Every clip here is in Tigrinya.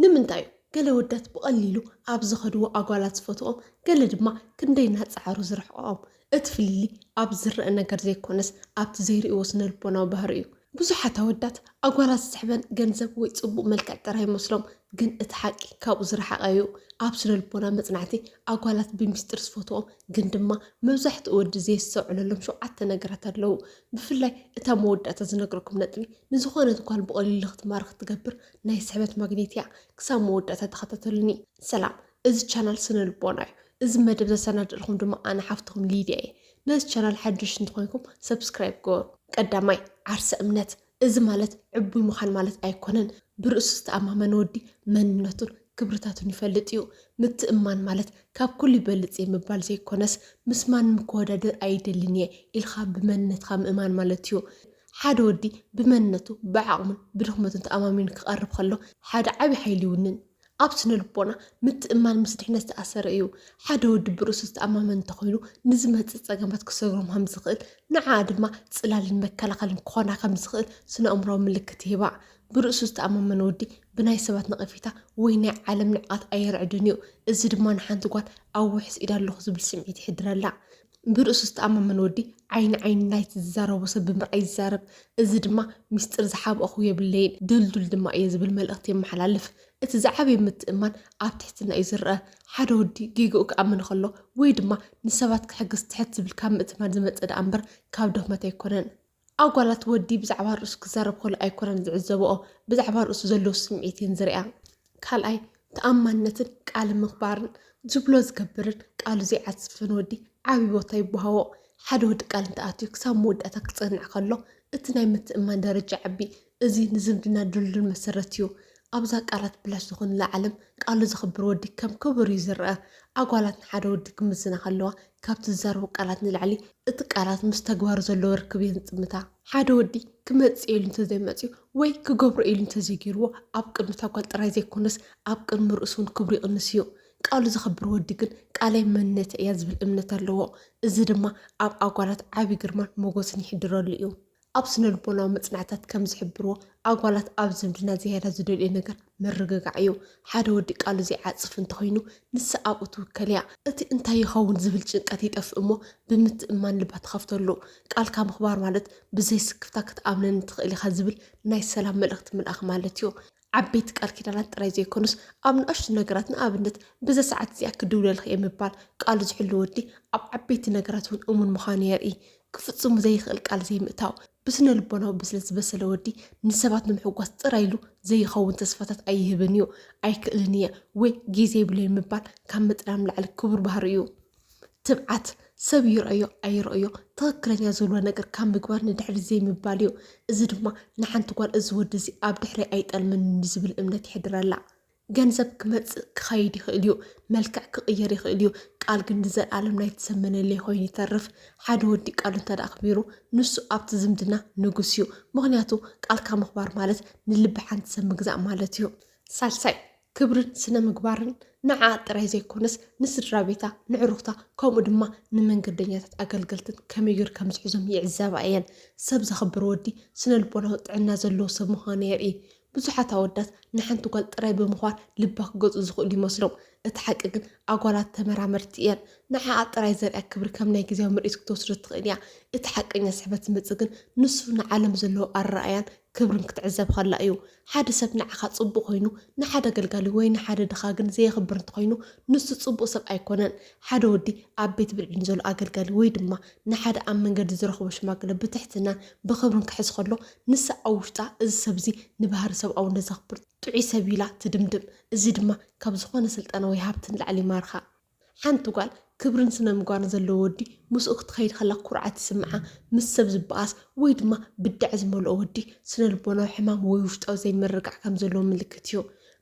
ንምንታይ እዩ ገለ ወዳት ብቐሊሉ ኣብ ዝኸድዎ ኣጓላት ዝፈትዎም፣ ገለ ድማ ክንደይ እናጸዓሩ ዝርሕቕኦም? እቲ ፍልልይ ኣብ ዝረአ ነገር ዘይኮነስ ኣብቲ ዘይርእዎ ስነ ልቦናዊ ባህሪ እዩ። ብዙሓት ኣወዳት ኣጓላት ዝስሕበን ገንዘብ ወይ ጽቡቕ መልክዕ ጥራይ ይመስሎም፣ ግን እቲ ሓቂ ካብኡ ዝረሓቐ እዩ። ኣብ ስነ ልቦና መጽናዕቲ ኣጓላት ብሚስጥር ዝፈትዎም ግን ድማ መብዛሕትኡ ወዲ ዘየስተውዕለሎም ሸውዓተ ነገራት ኣለዉ። ብፍላይ እታ መወዳእታ ዝነግረኩም ነጥቢ ንዝኾነት ጓል ብቐሊሉ ክትማርኽ ትገብር ናይ ስሕበት ማግኔት እያ። ክሳብ መወዳእታ ተኸታተሉኒ። ሰላም፣ እዚ ቻናል ስነ ልቦና እዩ። እዚ መደብ ዘሰናድእልኩም ድማ ኣነ ሓፍትኹም ሊድያ እየ። ነዚ ቻናል ሓድሽ እንተኾይንኩም ሰብስክራይብ ግበሩ። ቀዳማይ፣ ዓርሰ እምነት። እዚ ማለት ዕቡይ ምዃን ማለት ኣይኮነን። ብርእሱ ዝተኣማመነ ወዲ መንነቱን ክብርታቱን ይፈልጥ እዩ። ምትእምማን ማለት ካብ ኩሉ ይበልጽ እየ ምባል ዘይኮነስ፣ ምስ ማንም ክወዳደር ኣይደልን እየ ኢልካ ብመንነትካ ምእማን ማለት እዩ። ሓደ ወዲ ብመንነቱ፣ ብዓቕሙን ብድኽመቱን ተኣማሚኑ ክቐርብ ከሎ ሓደ ዓቢ ሓይሊ ይውንን። ኣብ ስነ ልቦና፣ ምትእምማን ምስ ድሕነት ዝተኣሰረ እዩ። ሓደ ወዲ ብርእሱ ዝተኣማመን እንተኾይኑ፣ ንዝመጽእ ጸገማት ክሰግሮም ከም ዝኽእል፣ ንዓኣ ድማ ጽላልን መከላኸልን ክኾና ከም ዝኽእል ስነ-ኣእምሮኣዊ ምልክት ይህባ። ብርእሱ ዝተኣማመነ ወዲ ብናይ ሰባት ነቐፌታ ወይ ናይ ዓለም ንዕቐት ኣየርዕድን እዩ። እዚ ድማ ንሓንቲ ጓል ኣብ ውሕስ ኢድ ኣለኹ ዝብል ስምዒት ይሕድረላ። ብርእሱ ዝተኣማመነ ወዲ ዓይኒ ዓይኒ ናይቲ ዝዛረቦ ሰብ ብምርኣይ ይዛረብ። እዚ ድማ ሚስጥር ዝሓብእኹ የብለይን፣ ድልዱል ድማ እየ ዝብል መልእኽቲ የመሓላልፍ። እቲ ዝዓበየ ምትእምማን ኣብ ትሕትና እዩ ዝረአ። ሓደ ወዲ ጌግኡ ክኣምን ከሎ ወይ ድማ ንሰባት ክሕግዝ ትሕት ዝብል ካብ ምእትማን ዝመጸ ደኣ እምበር ካብ ድኽመት ኣይኮነን። ኣጓላት ወዲ ብዛዕባ ርእሱ ክዛረብ ከሎ ኣይኮነን ዝዕዘብኦ፣ ብዛዕባ ርእሱ ዘለዎ ስምዒት እየን ዝርእያ። ካልኣይ፣ ተኣማንነትን ቃል ምኽባርን። ዝብሎ ዝገብርን ቃሉ ዘይዓጽፍን ወዲ ዓቢ ቦታ ይወሃቦ። ሓደ ወዲ ቃል እንተኣትዩ ክሳብ መወዳእታ ክጸንዕ ከሎ እቲ ናይ ምትእምማን ደረጃ ይዓቢ። እዚ ንዝምድና ድልዱል መሰረት እዩ። ኣብዛ ቃላት ብላሽ ዝኾነላ ዓለም ቃሉ ዘኽብር ወዲ ከም ክቡር እዩ ዝረኣ። ኣጓላት ንሓደ ወዲ ክምዝና ከለዋ ካብቲ ዝዛረቦ ቃላት ንላዕሊ እቲ ቃላት ምስ ተግባሩ ዘለዎ ርክብ እየን ዝጥምታ። ሓደ ወዲ ክመጽእ ኢሉ እንተዘይመጽዩ ወይ ክገብሮ ኢሉ እንተዘይገይርዎ ኣብ ቅድሚ እታ ጓል ጥራይ ዘይኮነስ ኣብ ቅድሚ ርእሱ እውን ክብሩ ይቕንስ እዩ። ቃሉ ዘኽብር ወዲ ግን ቃለይ መንነተይ እያ ዝብል እምነት ኣለዎ። እዚ ድማ ኣብ ኣጓላት ዓቢ ግርማን ሞገስን ይሕድረሉ እዩ። ኣብ ስነ ልቦናዊ መጽናዕትታት ከም ዝሕብርዎ ኣጓላት ኣብ ዝምድና ዝያዳ ዝደልዮ ነገር ምርግጋዕ እዩ። ሓደ ወዲ ቃሉ ዘይዓጽፍ እንተኾይኑ ንሳ ኣብኡ ትውከል እያ። እቲ እንታይ ይኸውን ዝብል ጭንቀት ይጠፍእ እሞ ብምትእምማን ልባ ትኸፍተሉ። ቃልካ ምኽባር ማለት ብዘይ ስክፍታ ክትኣምነኒ ትኽእል ኢኻ ዝብል ናይ ሰላም መልእኽቲ ምልኣኽ ማለት እዩ። ዓበይቲ ቃል ኪዳናት ጥራይ ዘይኮኑስ ኣብ ንኣሽቱ ነገራት፣ ንኣብነት በዛ ሰዓት እዚኣ ክድውለልኺ እየ ምባል ቃሉ ዝሕሉ ወዲ ኣብ ዓበይቲ ነገራት እውን እሙን ምዃኑ የርኢ። ክፍጽሙ ዘይኽእል ቃል ዘይምእታው። ብስነ ልቦናዊ ብስለት ዝበሰለ ወዲ ንሰባት ንምሕጓስ ጥራይ ኢሉ ዘይኸውን ተስፋታት ኣይህብን እዩ። ኣይክእልን እየ ወይ ግዜ የብለይን ምባል ካብ ምጥላም ላዕሊ ክቡር ባህሪ እዩ። ትብዓት፣ ሰብ ይረኣዮ ኣይረኣዮ ትኽክለኛ ዝብሎ ነገር ካብ ምግባር ንድሕሪት ዘይምባል እዩ። እዚ ድማ ንሓንቲ ጓል እዚ ወዲ እዚ ኣብ ድሕረይ ኣይጠልመንን እዩ ዝብል እምነት ይሕድረላ። ገንዘብ ክመጽእ ክኸይድ ይኽእል እዩ፣ መልክዕ ክቕየር ይኽእል እዩ፣ ቃል ግን ንዘለኣለም ናይቲ ሰብ መለለዪ ኮይኑ ይተርፍ። ሓደ ወዲ ቃሉ እንተ ኣኽቢሩ ንሱ ኣብቲ ዝምድና ንጉስ እዩ። ምኽንያቱ ቃልካ ምኽባር ማለት ንልቢ ሓንቲ ሰብ ምግዛእ ማለት እዩ። ሳልሳይ፣ ክብርን ስነ ምግባርን ንዓኣ ጥራይ ዘይኮነስ ንስድራ ቤታ፣ ንዕሩኽታ ከምኡ ድማ ንመንገደኛታት ኣገልገልትን ከመይ ገይሩ ከም ዝሕዞም ይዕዘባ እየን። ሰብ ዘኽብር ወዲ ስነ ልቦናዊ ጥዕና ዘለዎ ሰብ ምዃኑ የርኢ። ብዙሓት ኣወዳት ንሓንቲ ጓል ጥራይ ብምኽባር ልባ ክገዝኡ ዝኽእሉ ይመስሎም። እቲ ሓቂ ግን ኣጓላት ተመራመርቲ እየን። ንዓኣ ጥራይ ዘርእያ ክብሪ ከም ናይ ግዜያዊ ምርኢት ክትወስዶ ትኽእል እያ። እቲ ሓቀኛ ስሕበት ዝመጽእ ግን ንሱ ንዓለም ዘለዎ ኣረኣእያን ክብርን ክትዕዘብ ከላ እዩ። ሓደ ሰብ ንዓኻ ጽቡቕ ኮይኑ ንሓደ ኣገልጋሊ ወይ ንሓደ ድኻ ግን ዘየኽብር እንተኾይኑ ንሱ ጽቡቕ ሰብ ኣይኮነን። ሓደ ወዲ ኣብ ቤት ብልዒ ንዘሎ ኣገልጋሊ ወይ ድማ ንሓደ ኣብ መንገዲ ዝረኽቦ ሽማግለ ብትሕትናን ብኽብርን ክሕዝ ከሎ ንሳ ኣብ ውሽጣ እዚ ሰብ እዚ ንባህሪ ሰብኣውነት ዘኽብር ጥዑይ ሰብ ኢላ ትድምድም። እዚ ድማ ካብ ዝኾነ ስልጣን ወይ ሃብቲ ንላዕሊ ይማርኻ። ሓንቲ ጓል ክብርን ስነ ምግባርን ዘለዎ ወዲ ምስኡ ክትኸይድ ከላ ኩርዓት ይስምዓ። ምስ ሰብ ዝበኣስ ወይ ድማ ብድዐ ዝመልኦ ወዲ ስነ ልቦናዊ ሕማም ወይ ውሽጣዊ ዘይምርግጋዕ ከም ዘለዎ ምልክት እዩ።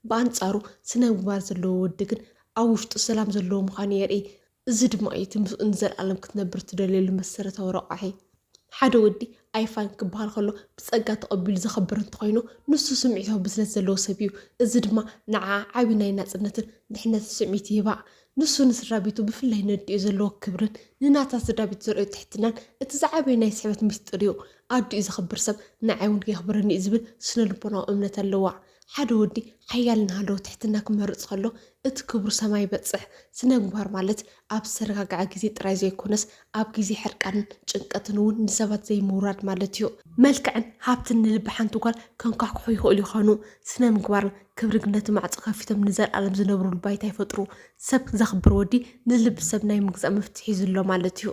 ብኣንጻሩ ስነ ምግባር ዘለዎ ወዲ ግን ኣብ ውሽጡ ሰላም ዘለዎ ምዃኑ የርኢ። እዚ ድማ እዩ እቲ ምስኡ ንዘለኣለም ክትነብር ትደልየሉ መሰረታዊ ረቋሒ። ሓደ ወዲ ኣይፋን ክበሃል ከሎ ብጸጋ ተቐቢሉ ዘኽብር እንተኾይኑ ንሱ ስምዒታዊ ብስለት ዘለዎ ሰብ እዩ። እዚ ድማ ንዓኣ ዓቢ ናይ ናጽነትን ድሕነትን ስምዒት ይህባ። ንሱ ንስድራ ቤቱ ብፍላይ ነዲኡ ዘለዎ ክብርን ንናታ ስድራ ቤት ዘርእዮ ትሕትናን እቲ ዝዓበየ ናይ ስሕበት ሚስጥር እዩ። ኣዲኡ ዘኽብር ሰብ ንዓይ እውን የኽብረኒ እዩ ዝብል ስነ ልቦናዊ እምነት ኣለዋ። ሓደ ወዲ ሓያል ንሃለዎ ትሕትና ክመርጽ ከሎ እቲ ክብሩ ሰማይ ይበጽሕ። ስነ ምግባር ማለት ኣብ ዝተረጋግዐ ግዜ ጥራይ ዘይኮነስ ኣብ ግዜ ሕርቃንን ጭንቀትን እውን ንሰባት ዘይምውራድ ማለት እዩ። መልክዕን ሃብትን ንልቢ ሓንቲ ጓል ከንኳሕኩሑ ይኽእሉ ይኾኑ። ስነ ምግባርን ክብርን ግን ነቲ ማዕጾ ከፊቶም ንዘለኣለም ዝነብሩሉ ባይታ ይፈጥሩ። ሰብ ዘኽብር ወዲ ንልቢ ሰብ ናይ ምግዛእ መፍትሒ ይዝሎ ማለት እዩ።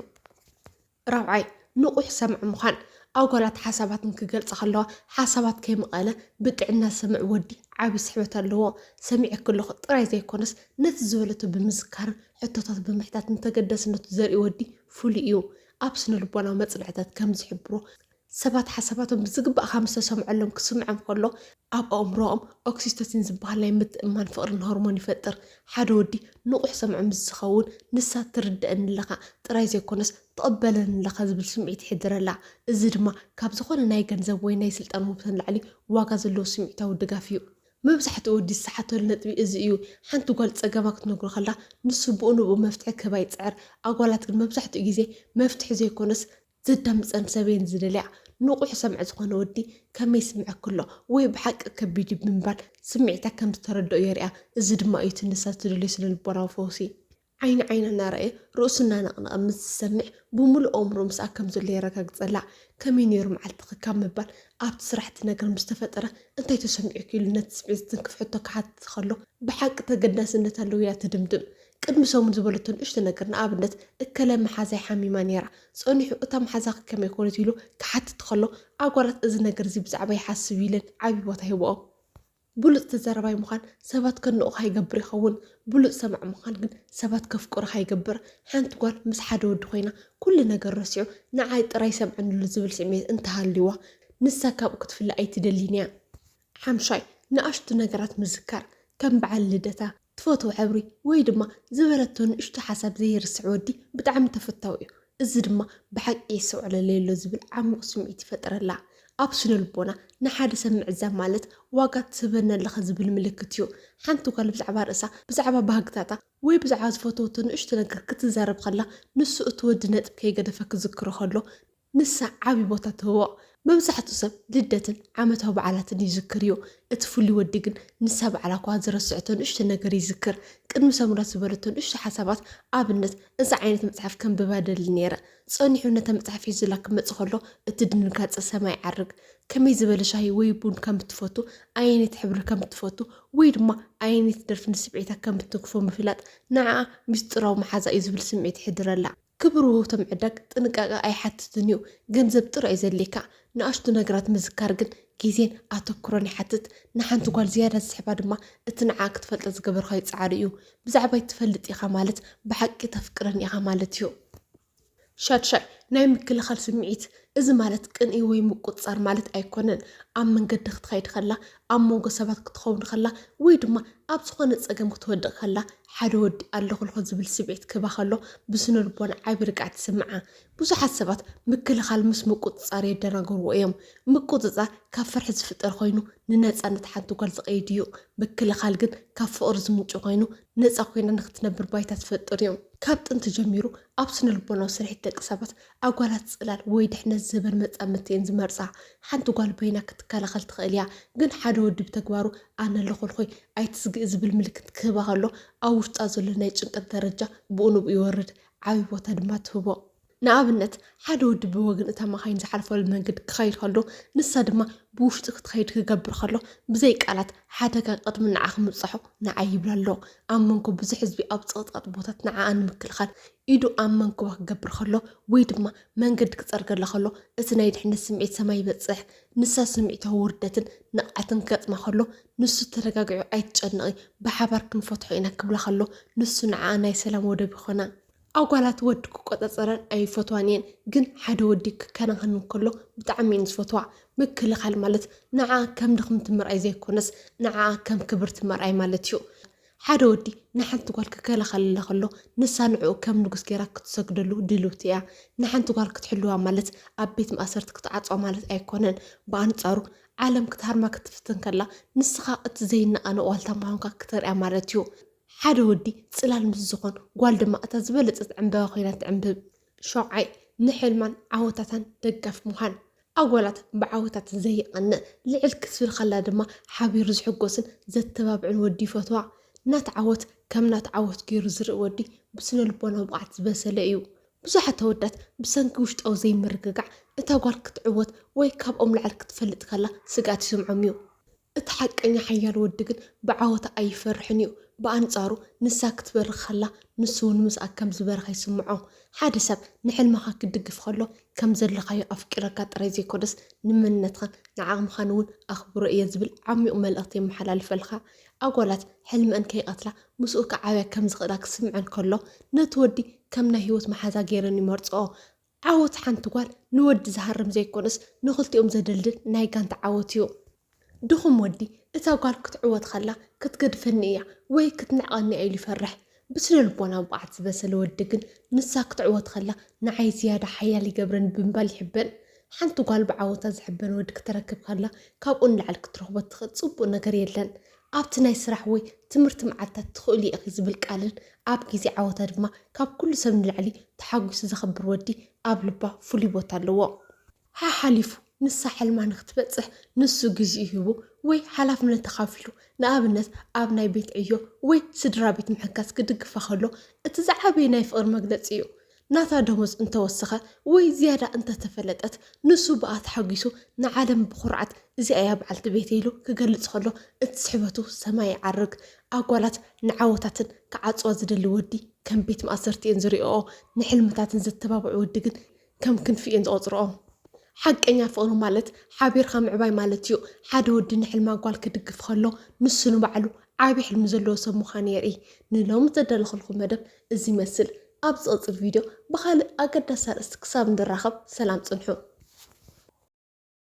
ራብዓይ፣ ንቑሕ ሰምዒ ምዃን። ኣጓላት ሓሳባትን ክገልጻ ከለዋ ሓሳባት ከይመቐለ ብጥዕና ሰምዒ ወዲ ዓቢ ስሕበት ኣለዎ። ሰሚዐኪ ኣለኹ ጥራይ ዘይኮነስ ነቲ ዝበለቶ ብምዝካርን ሕቶታት ብምሕታትን ተገዳስነቱ ዘርኢ ወዲ ፍሉይ እዩ። ኣብ ስነ ልቦናዊ መጽናዕታት ከም ዝሕብሮ ሰባት ሓሳባቶም ብዝግባእ ከም ዝተሰምዐሎም ክስምዖም ከሎ ኣብ ኣእምሮኦም ኦክሲቶሲን ዝበሃል ናይ ምትእምማን ፍቕርን ሆርሞን ይፈጥር። ሓደ ወዲ ንቑሕ ሰምዒ ምስ ዝኸውን ንሳ ትርደኣኒ ኣለኻ ጥራይ ዘይኮነስ ትቕበለኒ ኣለኻ ዝብል ስምዒት ይሕድረላ። እዚ ድማ ካብ ዝኾነ ናይ ገንዘብ ወይ ናይ ስልጣን ውህብቶ ንላዕሊ ዋጋ ዘለዎ ስምዒታዊ ድጋፍ እዩ። መብዛሕትኡ ወዲ ዝሰሓተሉ ነጥቢ እዚ እዩ። ሓንቲ ጓል ጸገማ ክትነግሮ ከላ ንሱ ብኡ ንብኡ መፍትሒ ክህባ ይጽዕር። ኣጓላት ግን መብዛሕትኡ ግዜ መፍትሒ ዘይኮነስ ዘዳምጸን ሰብ እየን ዝደልያ። ንቑሕ ሰምዒ ዝኾነ ወዲ ከመይ ይስምዐኪ ኣሎ ወይ ብሓቂ ከቢድ እዩ ብምባል ስምዒታ ከም ዝተረድኦ የርእያ። እዚ ድማ እዩ እቲ ንሳ ትደልዮ ስነ ልቦናዊ ፈውሲ። ዓይኒ ዓይና እናረኣየ ርእሱ እናነቕነቐ ምስ ዝሰምዕ ብምሉእ ኣእምሮ ምስኣ ከም ዘሎ የረጋግጸላ። ከመይ ነይሩ መዓልትኺ ካብ ምባል ኣብቲ ስራሕ እቲ ነገር ምስ ተፈጠረ እንታይ ተሰሚዑኪ ኢሉ ነቲ ስምዒት ዝትንክፍ ሕቶ ክሓትት ከሎ ብሓቂ ተገዳስነት ኣለዎ ኢላ ትድምድም። ቅድሚ ሰሙን ዝበለቶ ንእሽቶ ነገር ንኣብነት እከለ መሓዛይ ሓሚማ ነይራ ጸኒሑ እታ መሓዛኺ ከመይ ኮነት ኢሉ ክሓትት ከሎ ኣጓላት እዚ ነገር እዚ ብዛዕባ ይሓስብ ኢለን ዓብዪ ቦታ ይህብኦ። ብሉጽ ተዛራባይ ምዃን ሰባት ከድንቑኻ ይገብር ይኸውን። ብሉጽ ሰማዒ ምዃን ግን ሰባት ከፍቅሩኻ ይገብር። ሓንቲ ጓል ምስ ሓደ ወዲ ኮይና ኩሉ ነገር ረሲዑ ንዓይ ጥራይ ይሰምዓኒ ኣሎ ዝብል ስምዒት እንተሃልይዋ ንሳ ካብኡ ክትፍለ ኣይትደልን እያ። ሓምሻይ፣ ንኣሽቱ ነገራት ምዝካር ከም በዓል ልደታ፣ ትፈትዎ ሕብሪ ወይ ድማ ዝበለቶ ንእሽቶ ሓሳብ ዘይርስዕ ወዲ ብጣዕሚ ተፈታዊ እዩ። እዚ ድማ ብሓቂ የስተውዕለለይ ኣሎ ዝብል ዓሚቕ ስምዒት ይፈጥረላ። ኣብ ስነ ልቦና ንሓደ ሰብ ምዕዛብ ማለት ዋጋ ትህበኒ ኣለኻ ዝብል ምልክት እዩ። ሓንቲ ጓል ብዛዕባ ርእሳ፣ ብዛዕባ ባህግታታ ወይ ብዛዕባ ዝፈተወቶ ንእሽቶ ነገር ክትዛረብ ከላ ንሱ እቲ ወዲ ነጥቢ ከይገደፈ ክዝክሮ ከሎ ንሳ ዓቢ ቦታ ትህቦ። መብዛሕትኡ ሰብ ልደትን ዓመታዊ በዓላትን ይዝክር እዩ። እቲ ፍሉይ ወዲ ግን ንሳ ባዕላ እኳ ዝረስዐቶ ንእሽቶ ነገር ይዝክር። ቅድሚ ሰሙናት ዝበለቶ ንእሽቶ ሓሳባት ኣብነት እዛ ዓይነት መጽሓፍ ከንብባ ደሊ ነይረ። ጸኒሑ ነታ መጽሓፍ ሒዙላ ክመጽእ ከሎ እቲ ድንጋጸ ሰማይ ይዓርግ። ከመይ ዝበለ ሻሂ ወይ ቡን ከም እትፈቱ፣ ኣየነይቲ ሕብሪ ከም እትፈቱ ወይ ድማ ኣየነይቲ ደርፊ ንስምዒታ ከም እትንክፎ ምፍላጥ ንዓኣ ምስጢራዊ መሓዛ እዩ ዝብል ስምዒት ይሕድረላ። ክብሪ ውህብቶ ምዕዳግ ጥንቃቐ ኣይሓትትን እዩ። ገንዘብ ጥራይ እዩ ዘድልየካ። ንኣሽቱ ነገራት ምዝካር ግን ግዜን ኣተኩሮን ይሓትት። ንሓንቲ ጓል ዝያዳ ዝስሕባ ድማ እቲ ንዓኣ ክትፈልጣ ዝገበርካዮ ጻዕሪ እዩ። ብዛዕባይ ትፈልጥ ኢኻ ማለት ብሓቂ ተፍቅረኒ ኢኻ ማለት እዩ። ሻድሻይ፣ ናይ ምክልኻል ስምዒት። እዚ ማለት ቅንኢ ወይ ምቁጽጻር ማለት ኣይኮነን። ኣብ መንገዲ ክትኸይድ ከላ፣ ኣብ መንጎ ሰባት ክትኸውን ከላ ወይ ድማ ኣብ ዝኾነ ጸገም ክትወድቕ ከላ ሓደ ወዲ ኣለኹልኮ ዝብል ስምዒት ክህባ ከሎ ብስነ ልቦና ዓቢ ርግኣት ይስምዓ። ብዙሓት ሰባት ምክልኻል ምስ ምቁጽጻር የደናግርዎ እዮም። ምቁጽጻር ካብ ፍርሒ ዝፍጠር ኮይኑ ንነጻነት ሓንቲ ጓል ዝቐይድ እዩ። ምክልኻል ግን ካብ ፍቕሪ ዝምንጩ ኮይኑ ነጻ ኮይና ንክትነብር ባይታ ትፈጥር እዩ። ካብ ጥንቲ ጀሚሩ ኣብ ስነ ልቦናዊ ስርሒት ደቂ ሰባት ኣጓላት ጽላል ወይ ድሕነት ዘበን መጻምድቲ እየን ዝመርጻ። ሓንቲ ጓል በይና ክትከላኸል ትኽእል እያ፣ ግን ሓደ ወዲ ብተግባሩ ኣነ ኣለኹልኮይ ኣይትስግኢ ዝብል ምልክት ክህባ ከሎ ኣብ ውሽጣ ዘሎ ናይ ጭንቀት ደረጃ ብኡ ንብኡ ይወርድ፣ ዓብዪ ቦታ ድማ ትህቦ። ንኣብነት ሓደ ወዲ ብወገን እታ መኻይን ዝሓልፈሉ መንገዲ ክኸይድ ከሎ ንሳ ድማ ብውሽጢ ክትኸይድ ክገብር ከሎ ብዘይ ቃላት ሓደጋ ቅድሚ ንዓ ክምብጽሖ ንዓ ይብል ኣሎ። ኣብ መንጎ ብዙሕ ህዝቢ ኣብ ጸቕጣጥ ቦታት ንዓኣ ንምክልኻል ኢዱ ኣብ መንኩባ ክገብር ከሎ ወይ ድማ መንገዲ ክጸርገላ ከሎ እቲ ናይ ድሕነት ስምዒት ሰማይ ይበጽሕ። ንሳ ስምዒታዊ ውርደትን ንቕዓትን ክገጥማ ከሎ ንሱ ተረጋጊዑ ኣይትጨነቒ ብሓባር ክንፈትሖ ኢና ክብላ ከሎ ንሱ ንዓኣ ናይ ሰላም ወደብ ይኾና። ኣጓላት ወዲ ክቆጻጸረን ኣይፈትዋን እየን፣ ግን ሓደ ወዲ ክከናኸነን ከሎ ብጣዕሚ እየን ዝፈትዋ። ምክልኻል ማለት ንዓኣ ከም ድኽምቲ ምርኣይ ዘይኮነስ ንዓኣ ከም ክብርቲ ምርኣይ ማለት እዩ። ሓደ ወዲ ንሓንቲ ጓል ክከላኸለላ ከሎ ንሳ ንዕኡ ከም ንጉስ ገይራ ክትሰግደሉ ድልውቲ እያ። ንሓንቲ ጓል ክትሕልዋ ማለት ኣብ ቤት ማእሰርቲ ክትዓጽዋ ማለት ኣይኮነን። ብኣንጻሩ ዓለም ክትሃርማ ክትፍትን ከላ ንስኻ እቲ ዘይነቓነቕ ዋልታ ምዃንካ ክተርእያ ማለት እዩ። ሓደ ወዲ ጽላል ምስ ዝኾን ጓል ድማ እታ ዝበለጸት ዕምበባ ኮይና ትዕምብብ። ሸውዓይ፣ ንሕልማን ዓወታታን ደጋፍ ምዃን። ኣጓላት ብዓወታት ዘይቐንእ፣ ልዕል ክትብል ከላ ድማ ሓቢሩ ዝሕጎስን ዘተባብዕን ወዲ ይፈትዋ። ናታ ዓወት ከም ናታ ዓወት ገይሩ ዝርኢ ወዲ ብስነ ልቦናዊ ብቕዓት ዝበሰለ እዩ። ብዙሓት ኣወዳት ብሰንኪ ውሽጣዊ ዘይምርግጋዕ እታ ጓል ክትዕወት ወይ ካብኦም ላዕሊ ክትፈልጥ ከላ ስግኣት ይስምዖም እዩ። እቲ ሓቀኛ ሓያል ወዲ ግን ብዓወታ ኣይፈርሕን እዩ። ብኣንጻሩ ንሳ ክትበርኽ ከላ ንሱ እውን ምስኣ ከም ዝበረኸ ይስምዖ። ሓደ ሰብ ንሕልምኻ ክትድግፍ ከሎ ከም ዘለኻዮ ኣፍቂረካ ጥራይ ዘይኮነስ ንመንነትኻን ንዓቕምኻን እውን ኣኽብሮ እየ ዝብል ዓሚቕ መልእኽቲ የመሓላልፈልካ። ኣጓላት ሕልመን ከይቐትላ ምስኡ ክዓብያ ከም ዝኽእላ ክስምዐን ከሎ ነቲ ወዲ ከም ናይ ህይወት መሓዛ ገይረን ይመርጽኦ። ዓወት ሓንቲ ጓል ንወዲ ዝሃርም ዘይኮነስ ንኽልቲኦም ዘደልድል ናይ ጋንታ ዓወት እዩ። ድኹም ወዲ እታ ጓል ክትዕወት ከላ ክትገድፈኒ እያ ወይ ክትንዕቐኒ እያ ኢሉ ይፈርሕ። ብስነ ልቦና ብቕዓት ዝበሰለ ወዲ ግን ንሳ ክትዕወት ከላ ንዓይ ዝያዳ ሓያል ይገብረኒ ብምባል ይሕበን። ሓንቲ ጓል ብዓወታ ዝሕበን ወዲ ክትረክብ ከላ ካብኡ ንላዕሊ ክትረኽቦ ትኽእል ጽቡቕ ነገር የለን። ኣብቲ ናይ ስራሕ ወይ ትምህርቲ መዓልታት ትኽእሉ ኢኺ ዝብል ቃልን ኣብ ግዜ ዓወታ ድማ ካብ ኩሉ ሰብ ንላዕሊ ተሓጒሱ ዘኽብር ወዲ ኣብ ልባ ፍሉይ ቦታ ኣለዎ። ሓሓሊፉ ንሳ ሕልማ ንክትበጽሕ ንሱ ግዜኡ ሂቡ ወይ ሓላፍነት ተኻፊሉ፣ ንኣብነት ኣብ ናይ ቤት ዕዮ ወይ ስድራ ቤት ምሕጋዝ ክድግፋ ከሎ እቲ ዝዓበየ ናይ ፍቕሪ መግለጺ እዩ። ናታ ደሞዝ እንተወሰኸ ወይ ዝያዳ እንተተፈለጠት ንሱ ብኣ ተሓጒሱ ንዓለም ብኹርዓት እዚኣ እያ በዓልቲ ቤተይ ኢሉ ክገልጽ ከሎ እቲ ስሕበቱ ሰማይ ይዓርግ። ኣጓላት ንዓወታትን ክዓጽዋ ዝደሊ ወዲ ከም ቤት ማእሰርቲ እየን ዝሪኦኦ። ንሕልምታትን ዘተባብዑ ወዲ ግን ከም ክንፊ እየን ዝቖጽርኦ። ሓቀኛ ፍቕሪ ማለት ሓቢርካ ምዕባይ ማለት እዩ። ሓደ ወዲ ንሕልማ ጓል ክድግፍ ከሎ ንሱ ንባዕሉ ዓቢ ሕልሚ ዘለዎ ሰብ ምዃኑ የርኢ። ንሎሚ ዘዳለኹልኩም መደብ እዚ ይመስል። ኣብ ዝቕጽል ቪድዮ ብኻልእ ኣገዳሲ ኣርእስቲ ክሳብ ንራኸብ ሰላም ጽንሑ።